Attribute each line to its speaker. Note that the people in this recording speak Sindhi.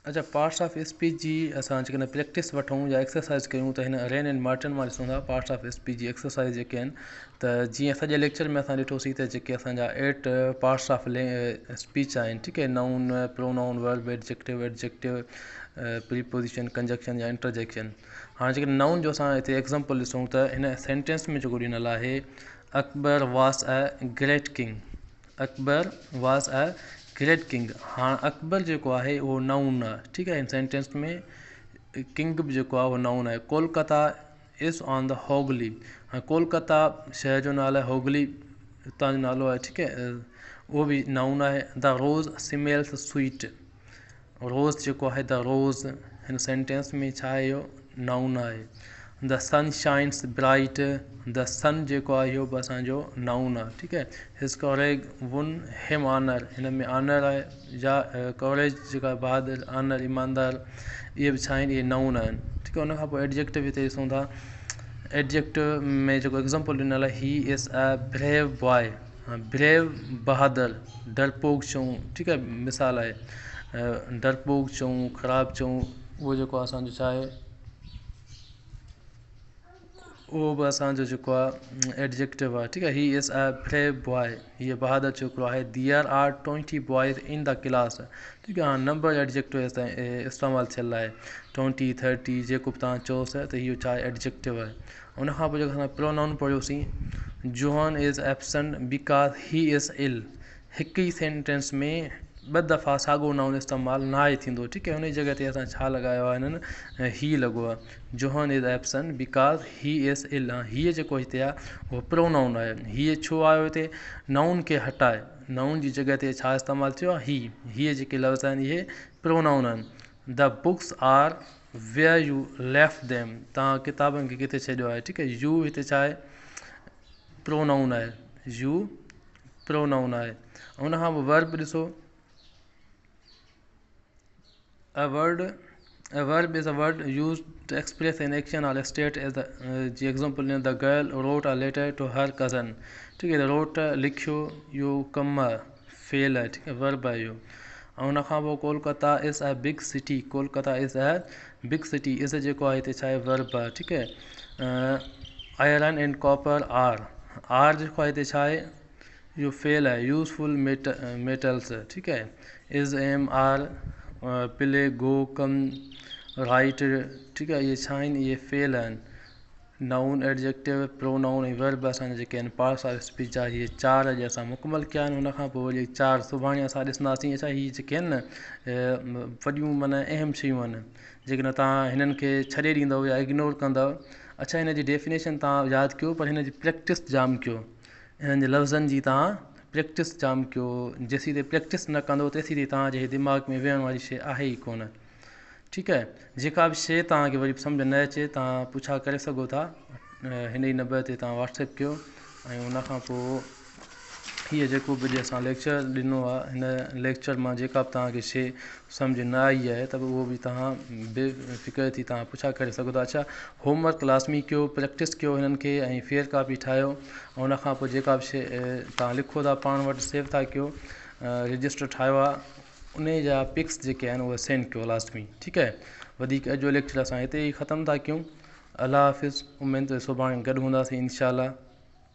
Speaker 1: اچا پارٽس آف اسپيچ جي اسان جيڪڏهن پريڪٽس وٺون يا ايڪسرسائز ڪيون ته هن رين اينڊ مارٽن مان ڏسون ٿا پارٽس آف اسپيچ جي ايڪسرسائز جيڪي آهن ته جيئن سڄي ليڪچر ۾ اسان ڏٺوسين ته جيڪي اسان جا ايٽ پارٽس آف اسپيچ آهن ٺيڪ آهي noun pronoun verb adjective adjective preposition conjunction يا انٽرجيڪشن. هاڻي جيڪڏهن نائون جو اسان هتي ايگزامپل ڏسون ته هن سينٽينس ۾ جيڪو ڏنل آهي Akbar was a great king Akbar was a great king هاڻ اڪبر جيڪو آهي اهو نائون آهي ٺيڪ آهي هن سينٽينس ۾ ڪنگ به جيڪو آهي اهو نائون آهي Kolkata is on the Hooghly هاڻ ڪولڪتا شهر جو نالو آهي هوگلي اتان جو نالو آهي ٺيڪ آهي اهو به نائون آهي the rose smells sweet rose جيڪو آهي the روز هن سينٽينس ۾ ڇا آهي اهو نائون آهي the sun shines bright the sun جيڪو آهي اهو به اسانجو نائون آهي ٺيڪ آهي his courage won him honour هن ۾ آنر آهي يا ڪوريج جيڪا بهادر آنر ايماندار اهي به ڇا آهن اهي نائون آهن ٺيڪ آهي ان کان پوء ايڊجيڪٽو هتي ڏسون ٿا ايڊجيڪٽو ۾ جيڪو ايگزامپل ڏنل آهي he is a brave boy brave بهادر ڊرپوڪ چئون ٺيڪ آهي مثال آهي ڊرپوڪ چئون خراب چئون اهو جيڪو آهي اسانجو ڇا آهي اهو به اسانجو جيڪو آهي ايڊجيڪٽو آهي ٺيڪ آهي he is a brave boy هيء بهادر ڇوڪرو آهي there are twenty boys in the class ٺيڪ آهي هاڻي نمبر ايڊجيڪٽو استعمال ٿيل آهي ٽوئنٽي ٿرٽي جيڪو به توهان چئوس ته اهو ڇا آهي ايڊجيڪٽو آهي ان کان پوء جيڪو اسان pronoun پڙهيوسين Johan is absent because he is ill هڪ ئي سينٽينس ۾ ٻه دفعا ساڳو نائون استعمال ناهي ٿيندو ٺيڪ آهي ان جي جڳهه تي اسان ڇا لڳايو آهي هنن هي لڳو آهي Johan is absent because he is ill هيء جيڪو هتي آهي اهو پرونائون آهي هيء ڇو آيو هتي نائون کي هٽائي نائون جي جڳهه تي ڇا استعمال ٿيو آهي هي هيء جيڪي لفظ آهن اهي پرونائون آهن the books are where you left them توهان ڪتابن کي ڪٿي ڇڏيو آهي ٺيڪ آهي يو هتي ڇا آهي پرونائون آهي يو پرونائون آهي ان کان پوء ورب ڏسو A word a verb is a word used to express an action or a state as the جي example ڏنو the girl wrote a letter to her cousin ٺيڪ آهي wrote لکيو اهو ڪم آهي فعل آهي ٺيڪ آهي ورب آهي اهو ۽ ان کان پوء Kolkata is a big city Kolkata is a big city is جيڪو آهي هتي ڇا آهي ورب آهي ٺيڪ آهي iron and copper are are جيڪو آهي هتي ڇا آهي اهو فعل آهي يوزفل ميٽ ميٽلس ٺيڪ آهي is am are play go come write ٺيڪ آهي اهي ڇا آهن اهي فعل آهن نائون، ايڊجيڪٽو، پرونائون ۽ ورب اسان جا جيڪي آهن پارٽس آف اسپيچ جا اهي چار اڄ اسان مڪمل ڪيا آهن ان کان پوء وري چار سڀاڻي اسان ڏسنداسين اڇا هي جيڪي آهن نه وڏيون معنيٰ اهم شيون آهن جيڪڏهن توهان هنن کي ڇڏي ڏيندؤ يا اگنور ڪندؤ اڇا هن جي ڊيفينيشن توهان ياد ڪيو پر هن جي پريڪٽس جام ڪيو هنن جي لفظن جي توهان پريڪٽس جام ڪيو جيسين تائين پريڪٽس نه ڪندؤ تيسين تائين توهان جي دماغ ۾ ويهڻ واري شيء آهي ئي ڪونه. ٺيڪ آهي جيڪا به شيء توهان کي وري به سمجهه نه اچي توهان پڇا ڪري سگهو ٿا هن ئي نمبر تي توهان واٽس ايپ ڪيو ۽ ان کان پوءِ هيءَ جيڪو به اڄ اسان ليڪچر ڏنو آهي هن ليڪچر مان جيڪا به توهان کي شيءِ سمجهه نه آئي آهي ته اهو به توهان بي فڪر ٿي توهان پڇا ڪري سگهو ٿا اڇا هوم ورڪ لازمي ڪيو پريڪٽس ڪيو هنن کي ۽ فيئر ڪاپي ٺاهيو ۽ ان کان پوءِ جيڪا به شيءِ توهان لکو ٿا پاڻ وٽ سيو ٿا ڪيو رجسٽر ٺاهيو آهي انهي جا پڪس جيڪي آهن اهي سينڊ ڪيو لازمي ٺيڪ آهي وڌيڪ اڄ جو ليڪچر اسان هتي ئي ختم ٿا ڪيون الله حافظ اميد ته سڀاڻي گڏ هونداسين انشاء الله.